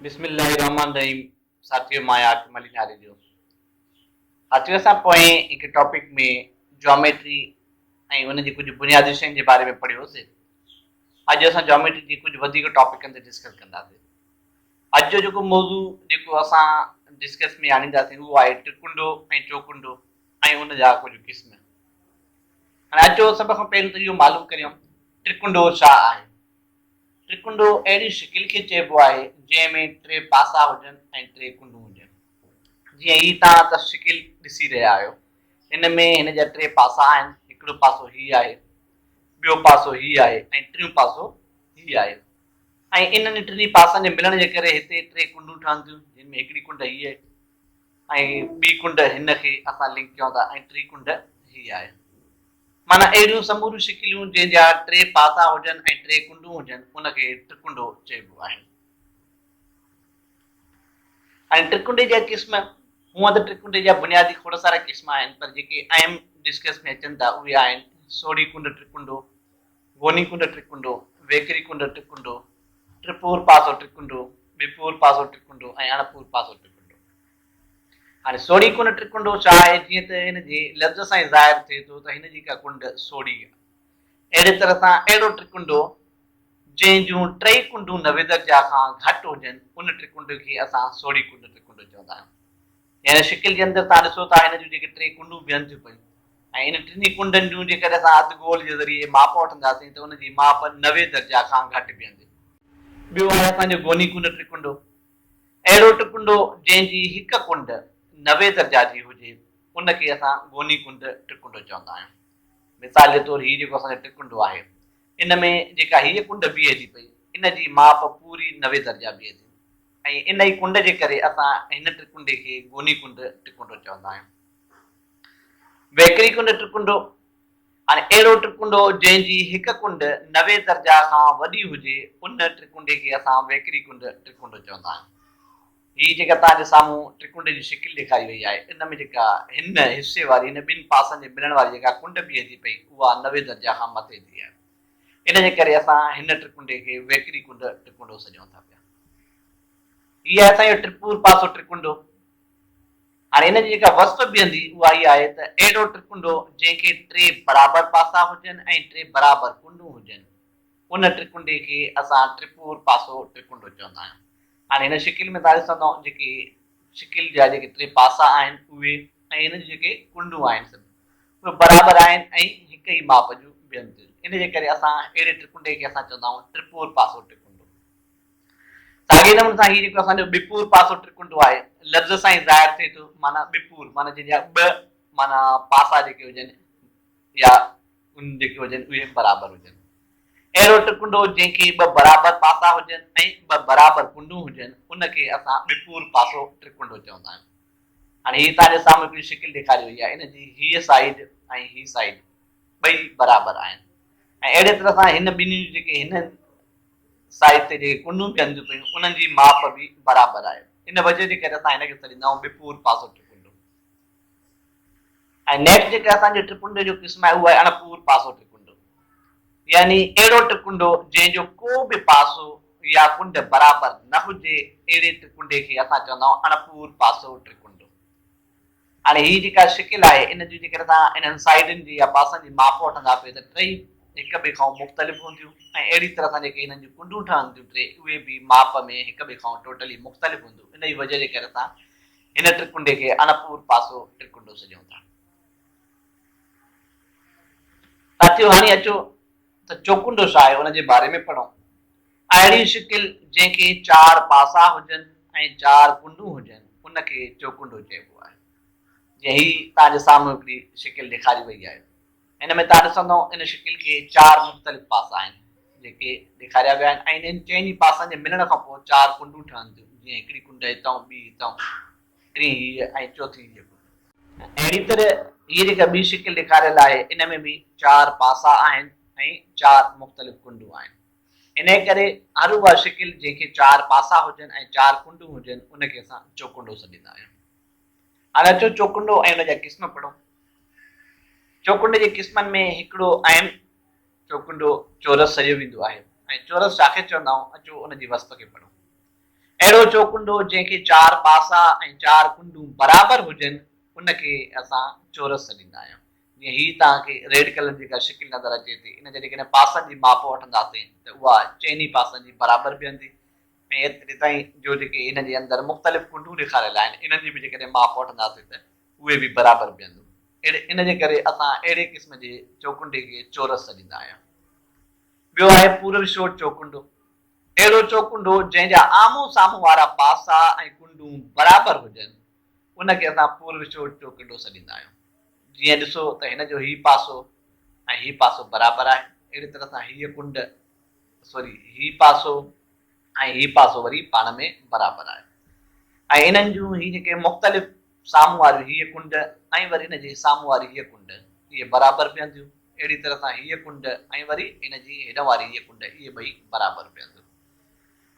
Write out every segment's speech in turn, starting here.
بسم الله الرحمٰن الرحيم ساٿيو مان آهيان علي ناريجو ساٿيو اسان پوئين هڪ ٽاپڪ ۾ جاميٽري ۽ ان جي ڪجهه بنيادي شين جي باري ۾ پڙهيوسي اڄ اسان جاميٽري جي ڪجهه وڌيڪ ٽاپڪن تي ڊسڪس ڪنداسين اڄ جو جيڪو موضوع جيڪو اسان ڊسڪس ۾ آڻينداسين اهو آهي ٽرڪنڊو ۽ چوڪنڊو ۽ ان جا ڪجهه قسم هاڻي اچو سڀ کان پهريون ته اهو معلوم ڪريون ٽرڪنڊو ڇا آهي ٽرڪنڊو اهڙي شڪل کي چئبو آهي، جنهن ۾ ٽي پاسا هجن ۽ ٽي ڪنڊون هجن. جيئن هي توهان ته شڪل ڏسي رهيا آهيو. هن ۾ هن جا ٽي پاسا آهن، هڪڙو پاسو هي آهي، ٻيو پاسو هي آهي ۽ ٽيون پاسو هي آهي ۽ انهن ٽنهي پاسن جي ملڻ جي ڪري هتي ٽي ڪنڊون ٺهن ٿيون، جن ۾ هڪڙي ڪنڊ هي آهي ۽ ٻي ڪنڊ هن کي اسان لنڪ ڪيون ٿا ۽ ٽين ڪنڊ هي آهي. معنيٰ اهڙيون سموريون شڪليون جنهن جا ٽي پاسا هجن ۽ ٽي ڪنڊون هجن ان کي ٽرڪنڊو چئبو آهي. هاڻي ٽرڪنڊي جا قسم، هونء ته ٽرڪنڊي جا بنيادي کوڙ سارا قسم آهن پر جيڪي اهم ڊسڪس ۾ اچن ٿا اهي آهن سوڙهي ڪنڊ ٽرڪنڊو، گوني ڪنڊ ٽرڪنڊو، ويڪري ڪنڊ ٽرڪنڊو، ٽپور پاسو ٽرڪنڊو، ٻپور پاسو ٽرڪنڊو ۽ اڻپور پاسو ٽرڪنڊو. هاڻي سوڙهي ڪنڊ ٽرڪنڊو ڇا آهي؟ جيئن ته هن جي لفظ سان ئي ظاهر ٿئي ٿو ته هن جي ڪا ڪنڊ سوڙهي آهي. اهڙي طرح سان اهڙو ٽرڪنڊو جنهن جون ٽئي ڪنڊون 90 درجا کان گهٽ هجن، ان ٽرڪنڊي کي اسان سوڙهي ڪنڊ ٽرڪنڊو چوندا آهيون. هن شڪل جي اندر توهان ڏسو ٿا هن جون جيڪي ٽي ڪنڊون بيهن ٿيون پيون ۽ ان ٽنهي ڪنڊن جون جيڪڏهن اسان اڌ گول جي ذريعي ماپ وٺنداسين ته ان جي ماپ 90 درجا کان گهٽ بيهندي. ٻيو آهي اسان جو گوني ڪنڊ ٽرڪنڊو. اهڙو ٽڪنڊو جنهن جي هڪ ڪنڊ 90 درجا جي هجي، ان کي اسان گوني ڪنڊ ٽڪنڊو چوندا آهيون. مثال جي طور هي جيڪو اسان جو ٽڪنڊو آهي، ان ۾ جيڪا هيء ڪنڊ بيهي ٿي پئي، ان جي ماپ پوري 90 درجا بيهي ٿي ۽ ان ئي ڪنڊ جي ڪري اسان هن ٽڪنڊي کي گوني ڪنڊ ٽڪنڊو چوندا آهيون. ويڪري ڪنڊ ٽڪنڊو، هاڻي اهڙو ٽرڪنڊو جنهن جي هڪ ڪنڊ 90 درجا کان وڏي هجي، ان ٽرڪنڊي کي اسان ويڪري ڪنڊ ٽرڪنڊو چوندا آهيون. هي جيڪا توهان جي سامهون ٽرڪنڊي جي شڪل ڏيکاري وئي آهي، ان ۾ جيڪا هن حصي واري، هن ٻن پاسن جي ملڻ واري جيڪا ڪنڊ بيهي ٿي پئي، اها 90 درجا کان مٿي ٿي آهي. ان جي ڪري اسان هن ٽرڪنڊي کي ويڪري ڪنڊ ٽرڪنڊو سڏيون ٿا پيا. هي آهي اسان جو ٽرپور پاسو ٽرڪنڊو. هاڻي ان جي جيڪا وصف بيهندي اها اها آهي ته اهڙو ٽرڪنڊو جنهن کي ٽي برابر پاسا هجن ۽ ٽي برابر ڪنڊون هجن ان ٽرڪنڊي کي اسان ٽرپور پاسو ٽرڪنڊو چوندا آهيون. هاڻي هن شڪل ۾ توهان ڏسندؤ جيڪي شڪل جا جيڪي ٽي پاسا آهن اهي ۽ هن جون جيڪي ڪنڊون آهن سڀ اهي برابر آهن ۽ هڪ ئي ماپ جون بيهن ٿيون ان جي ڪري اسان اهڙي ٽرڪنڊي کي اسان چوندا آهيون ٽرپور پاسو ٽرڪنڊو. ساڳئي نموني سان هي جيڪو اسان جو ٻپور پاسو ٽرڪنڊو آهي، لفظ سان ئي ظاهر ٿئي ٿو، معنيٰ ٻپور معنيٰ جنهن جا ٻه معنيٰ پاسا جيڪي هجن يا ان جيڪي هجن اهي برابر هجن. اهڙو ٽرڪنڊو جنهن کي ٻه برابر پاسا هجن ۽ ٻه برابر ڪنڊون هجن، ان کي اسان ٻپور پاسو ٽرڪنڊو چوندا آهيون. هاڻي هي توهان جي سامهون هڪڙي شڪل ڏيکاري وئي آهي، ان جي هيء سائيڊ ۽ هي سائيڊ ٻئي برابر آهن ۽ اهڙي طرح سان هن ٻنهي جون جيڪي هن سائيڊ تي جيڪي ڪنڊون بيهن ٿيون پيون انهن جي ماپ به برابر آهي. ان وجه جي ڪري اسان هن کي سڏيندا آهيون ٻپور پاسو ٽرڪنڊو. ۽ نيڪسٽ جيڪا اسان جي ٽرڪنڊي جو قسم آهي اهو آهي اڻپور پاسو ٽرڪنڊو. يعني اهڙو ٽرڪنڊو جنهن جو ڪو به پاسو يا ڪنڊ برابر نه هجي اهڙي ٽرڪنڊي کي اسان چوندا آهيون اڻپور پاسو ٽرڪنڊو. هاڻي هي جيڪا شڪل آهي ان جي جيڪڏهن توهان انهن سائيڊن جي يا پاسن جي ماپ وٺندا پئي ته ٽئي هڪ ٻئي کان مختلف هونديون ۽ اهڙي طرح سان جيڪي هنن جون ڪنڊون ٺهن ٿيون ٽي اهي به ماپ ۾ هڪ ٻئي کان ٽوٽلي مختلف هونديون ان جي وجه جي ڪري اسان هن ٽرڪنڊي کي اڻپور پاسو ٽرڪنڊو سڏيون ٿا. ساٿيو هاڻي اچو ته چوڪنڊو ڇا آهي ان جي باري ۾ پڙهون. اهڙي شڪل جنهن کي چار پاسا هجن ۽ چار ڪنڊون هجن ان کي چوڪنڊو چئبو آهي. جيئن هي توهان جي سامهون هڪڙي شڪل ڏيکاري وئي آهي. هن ۾ توهان ڏسندؤ ان شڪل کي چار مختلف پاسا آهن جيڪي ڏيکاريا ويا آهن ۽ انهن چئني پاسن جي ملڻ کان پوء چار ڪنڊون ٺهن ٿيون جيئن هڪڙي ڪنڊ هتان ٻي هتان ٽين هيء ۽ چوٿين هيء ڪنڊ. اهڙي طرح هيء جيڪا ٻي شڪل ڏيکاريل آهي ان ۾ به چار پاسا آهن ۽ چار مختلف ڪنڊون آهن. انهيء ڪري هر اها شڪل جنهن کي چار پاسا هجن ۽ چار ڪنڊون هجن ان کي اسان چوڪنڊو سڏيندا آهيون. هاڻي اچو چوڪنڊو ۽ ان جا قسم پڙهون. چوڪنڊي جي قسمن ۾ هڪڙو اهم چوڪنڊو چورس سڏيو ويندو آهي ۽ چورس ڇا کي چوندا آهيون اچو ان جي وصف کي پڙهون. اهڙو چوڪنڊو جنهن کي چار پاسا ۽ چار ڪنڊون برابر هجن ان کي اسان چورس سڏيندا آهيون. جيئن هي توهان کي ريڊ ڪلر جي جيڪا شڪل نظر اچي ٿي ان جي جيڪڏهن پاسن جي ماپ وٺنداسين ته اها چئني پاسن جي برابر بيهندي ۽ ايتري تائين جو جيڪي ان جي اندر مختلف ڪنڊون ڏيکاريل آهن انهن جي به جيڪڏهن ماپ وٺنداسين ته اهي به برابر بيهنديون. اهڙي ان جي ڪري اسان اهڙي قسم جي چوڪنڊي کي چورس سڏيندا آهيون. ٻيو آهي پورو چوڪنڊو. اهڙو چوڪنڊو جنهن جا آمهون سامهون وارا پاسا ۽ ڪنڊون برابر هجن، ان کي اسان پوروشوڙ چوڪنڊو سڏيندا آهيون. جيئن ڏسو ته هن جو هي پاسو ۽ هي پاسو برابر آهي، اهڙي طرح سان هيء ڪنڊ سوري هي پاسو ۽ هي پاسو وري پاڻ ۾ برابر آهي ۽ انهن جون هي جيڪي مختلف سامهون واريون هيء ڪنڊ ۽ وري ان جي سامهون واري هيء ڪنڊ اهي برابر بيهنديون. اهڙي طرح سان هيء ڪنڊ ۽ وري ان جي هيڏانهن واري هيء ڪنڊ اهي ٻئي برابر بيهنديون.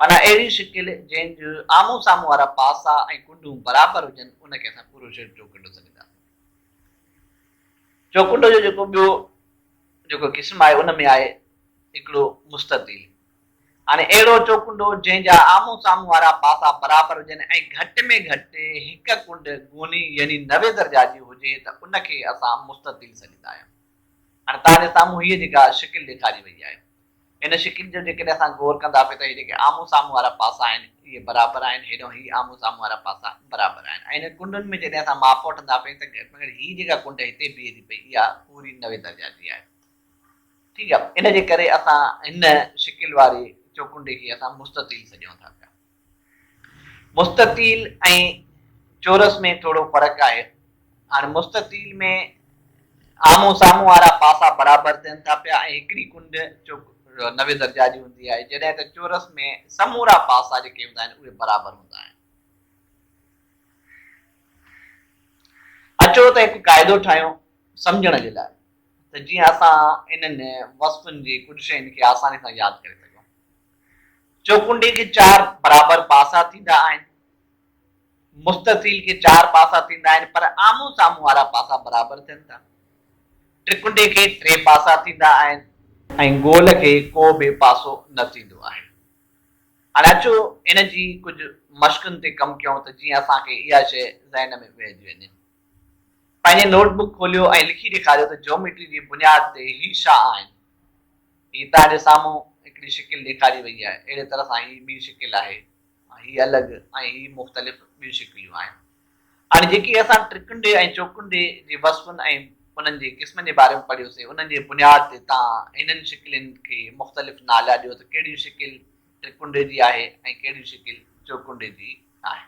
معنيٰ اهڙي شڪل جنهن جون آمهون سامهون وارا پاسا ۽ ڪنڊون برابر هجن ان کي اسان پورو شيپ چوڪنڊو سڏينداسين. چوڪنڊو جو جيڪو ٻيو جيڪو قسم آهي ان ۾ آهي هڪڙو مستطيل. هاڻي اهڙو چوڪنڊو جنهن جا آمهون سامهون وارا پاسا برابر هجن ۽ گهٽ ۾ گهٽ هڪ ڪنڊ گوني يعني 90 درجا جي هجي ته ان کي اسان مستطيل سڏيندا آهيون. هاڻي توهان جي سامهون هيء جيڪا شڪل ڏيکاري وئي آهي ان شڪل جو جيڪڏهن اسان غور ڪنداسين ته هي جيڪي آمهون سامهون وارا پاسا آهن اهي برابر آهن هيڏانهن هي آمهون سامهون وارا پاسا برابر آهن ۽ انهن ڪنڊن ۾ جڏهن اسان ماپ وٺنداسين ته گهٽ ۾ گهٽ هي جيڪا ڪنڊ هتي بيهي ٿي پئي اها پوري 90 درجا جي آهي. ٺيڪ آ ان جي ڪري اسان هن شڪل واري چوڪنڊي کي اسان مستطيل سڏيون ٿا پيا. مستطيل ۽ چورس ۾ ٿورو فرق آهي. هاڻي مستطيل ۾ آمهون سامهون وارا پاسا برابر ٿين ٿا پيا ۽ هڪڙي ڪنڊ چوڪ 90 درجا جي هوندي آهي جڏهن ته چورس ۾ سمورا پاسا جيڪي هوندا آهن اهي برابر هوندا آهن. اچو ته هڪ قاعدو ٺاهيون سمجهڻ جي لاء. ته جيئن اسان انهن وصفن جي ڪجهه شين کي آساني سان ياد ڪري سگهون. چوڪنڊي کي چار برابر پاسا ٿيندا آهن. مستطيل کي چار پاسا ٿيندا آهن پر آمهون سامهون وارا پاسا برابر ٿين ٿا. ٽرڪنڊي کي ٽي پاسا ٿيندا آهن. ۽ گول کي ڪو به پاسو نه ٿيندو آهي. هاڻي اچو ان جي ڪجهه مشقن تي ڪم ڪيون ته جيئن اسان کي اها شيء ذهن ۾ ويهجي وڃي. پنهنجي نوٽ بڪ کوليو ۽ لکي ڏيکاريو ته جيوميٽري جي بنياد تي هي ڇا آهن. هي توهان جي سامهون هڪڙي شڪل ڏيکاري وئي آهي. اهڙي طرح سان هي ٻي شڪل آهي. هي الڳ ۽ هي مختلف ٻيون شڪليون آهن. هاڻي جيڪي اسان ٽرڪنڊي ۽ چوڪنڊي جي وصفن ۽ انهن جي قسمن جي باري ۾ پڙهيوسين انهن جي بنياد تي توهان هنن شڪلين کي مختلف نالا ڏيو ته ڪهڙي شڪل ٽرڪنڊي جي آهي ۽ ڪهڙي شڪل چوڪنڊي جي آهي.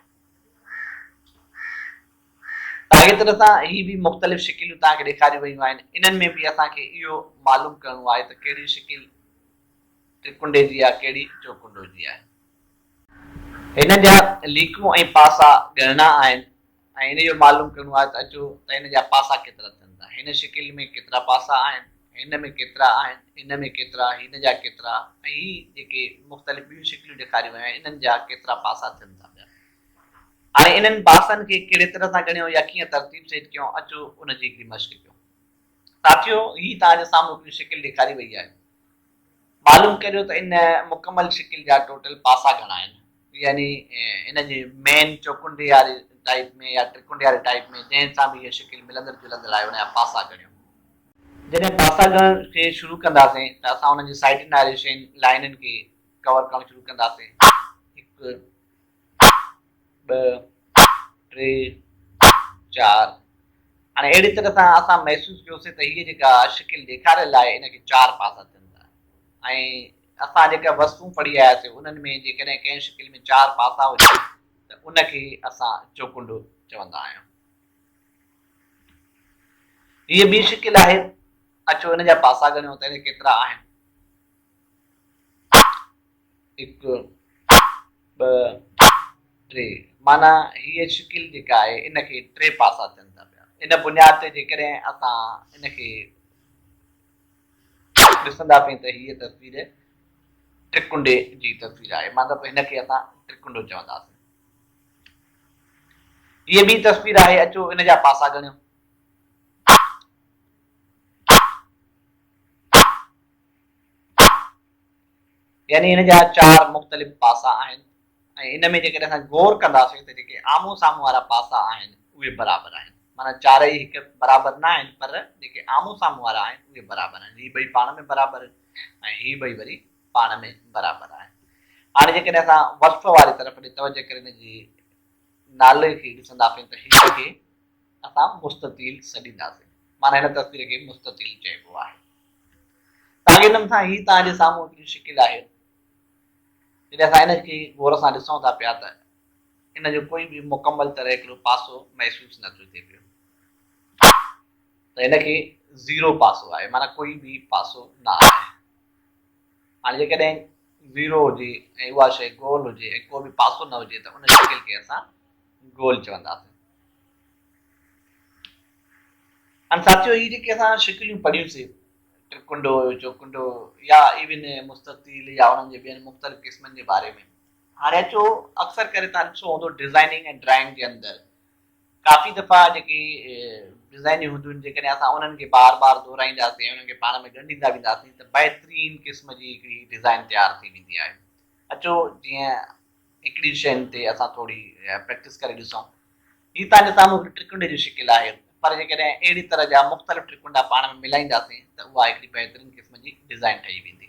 ساڳيء طرح سان هي به مختلف شڪليون توهان کي ڏيکاريون ويون آهن. انهن ۾ به اسان کي اهو معلوم ڪرڻو آهي ته ڪهڙي شڪل ٽرڪنڊي جي آهي ڪهڙي چوڪنڊو جي آهي. هن جا ليڪون ۽ پاسا ڳڻڻا آهن ۽ ان اهو معلوم ڪرڻو آهي ته اچو ته هن جا پاسا ڪيترا ٿين ٿا. هن شڪل ۾ ڪيترا پاسا آهن، هن ۾ ڪيترا آهن، هن ۾ ڪيترا، هن جا ڪيترا ۽ هي جيڪي مختلف ٻيون شڪليون ڏيکاريون ويون آهن انهن جا ڪيترا پاسا ٿين ٿا پيا. هاڻي انهن پاسن کي ڪهڙي طرح سان ڳڻيو يا ڪيئن ترتيب سيٽ ڪيون اچو ان جي هڪڙي مشق ڪيون. ساٿيو هي توهان جي سامهون هڪڙي شڪل ڏيکاري وئي آهي. معلوم ڪريو ته ان مڪمل شڪل جا ٽوٽل پاسا گهڻا آهن يعني ان جي مين چوڪنڊي واري ٽائيپ ۾ يا ٽرڪنڊي واري ٽائيپ ۾ جنهن سان به هيء شڪل ملندڙ جلندڙ آهي ان جا پاسا ڳڻيو. جڏهن پاسا ڳڻڻ کي شروع ڪنداسين ته اسان انهن جي سائيڊن واري شين لائنن کي ڪور ڪرڻ شروع ڪنداسين. هڪ. ٻه، ٽي، چار. هاڻي اهڙي طرح سان اسان محسوس ڪيوسين ته هيء جيڪا شڪل ڏيکاريل آهي ان کي چار پاسا ٿين ٿا ۽ اسان جيڪا وصفون پڙهي آياسين انهن ۾ جيڪڏهن ڪنهن شڪل ۾ چار پاسا هجن ته ان کي اسان چوڪنڊو چوندا آهيون. هيء ٻي شڪل آهي، اچو ان جا پاسا ڳڻيو ته ان ڪيترا آهن. هڪ، ٻه، ٽي، معنيٰ هيء شڪل جيڪا آهي ان کي ٽي پاسا ٿين ٿا پيا. ان بنياد تي جيڪڏهن اسان ان کي ڏسنداسين ته هيء تصوير ٽرڪنڊي جي تصوير آهي، مطلب هن کي اسان ٽرڪنڊو چونداسين. هيء ٻي تصوير آهي، اچو ان جا پاسا ڳڻيو. يعني هن جا چار مختلف پاسا آهن ۽ ان ۾ جيڪڏهن اسان غور ڪنداسين ته جيڪي آمهون سامهون وارا پاسا آهن اهي برابر آهن. معنيٰ چارئي هڪ برابر نه آهن پر جيڪي آمهون سامهون وارا آهن اهي برابر آهن. هي ٻئي پاڻ ۾ برابر آهن ۽ هي ٻئي وري پاڻ ۾ برابر آهن. هاڻي جيڪڏهن اسان وصف واري طرف ڏي توجه ڪري ان جي نالي کي ڏسنداسين ته هن کي اسان مستطيل سڏينداسين. معنيٰ هن تصوير کي مستطيل چئبو آهي. ساڳئي نموني سان هي توهان جي سامهون هڪڙي شڪل آهي. جڏهن اسان ان کي غور سان ڏسون ٿا پيا ته ان جو ڪوئي به مڪمل طرح هڪڙو پاسو محسوس نه ٿو ٿئي پيو ته هن کي زيرو پاسو آهي معنيٰ ڪوئي به پاسو نه آهي. هاڻي جيڪڏهن زيرو هجي ۽ اها شيء گول هجي ۽ ڪو به پاسو نه هجي ته ان شڪل کي اسان گول چونداسين. هاڻي ساٿيو هي جيڪي اسان شڪليون پڙهيون سي ٽرڪنڊو، چوڪنڊو يا ايون مستطيل يا انهن جي ٻين مختلف قسمن جي باري ۾. هاڻي اچو اڪثر ڪري توهان ڏٺو هوندو ڊزائننگ ۽ ڊرائنگ جي اندر ڪافي دفعا جيڪي ڊزائنيون هونديون آهن جيڪڏهن اسان انهن کي بار بار دهرائينداسين ۽ انهن کي پاڻ ۾ ڳنڍيندا وينداسين ته بهترين قسم جي هڪڙي ڊزائن تيار ٿي ويندي آهي. اچو جيئن هڪڙي شين تي اسان ٿوري پريڪٽس ڪري ڏسون. هي توهان جي سامهون هڪڙي ٽرڪنڊي جي شڪل آهي پر جيڪڏهن اهڙي طرح جا مختلف ٽرڪنڊا پاڻ ۾ ملائينداسين ته اها هڪڙي بهترين قسم جي ڊزائين ٺهي ويندي.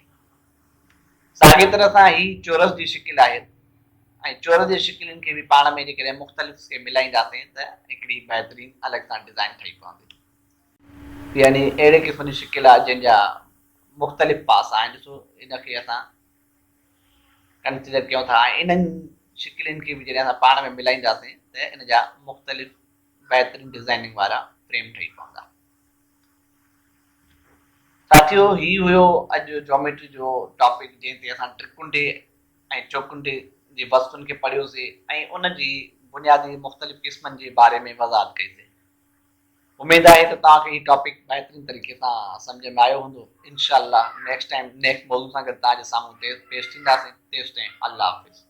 ساڳي طرح سان هي چورس جي شڪل آهي ۽ چورس جي شڪلين کي به پاڻ ۾ جيڪڏهن مختلف کي ملائينداسين ته هڪڙي بهترين الڳ سان ڊزائين ٺهي پوندي. يعني اهڙي قسم جي شڪل آهي جنهن جا مختلف پاسا آهن ڏسو ان کي اسان ڪنسيڊر ڪيون ٿا ۽ انهن شڪلين کي به جڏهن اسان پاڻ ۾ ملائينداسين ته ان جا مختلف بهترين ڊزائننگ وارا فريم ٺهي پوندا. ساٿيو هي هيو اڄ جاميٽري جو ٽاپڪ جنهن تي اسان ٽرڪنڊي ۽ چوڪنڊي جي وصفن کي پڙهيوسي ۽ ان جي بنيادي مختلف قسمن جي باري ۾ وضاحت ڪئي سي. اميد آهي ته توهان کي هي ٽاپڪ بهترين طريقي سان سمجهه ۾ آيو هوندو. انشاء الله نيڪسٽ ٽائيم نيڪسٽ موضوع سان گڏ توهان جي سامهون پيش ٿينداسين. تيستائين الله حافظ.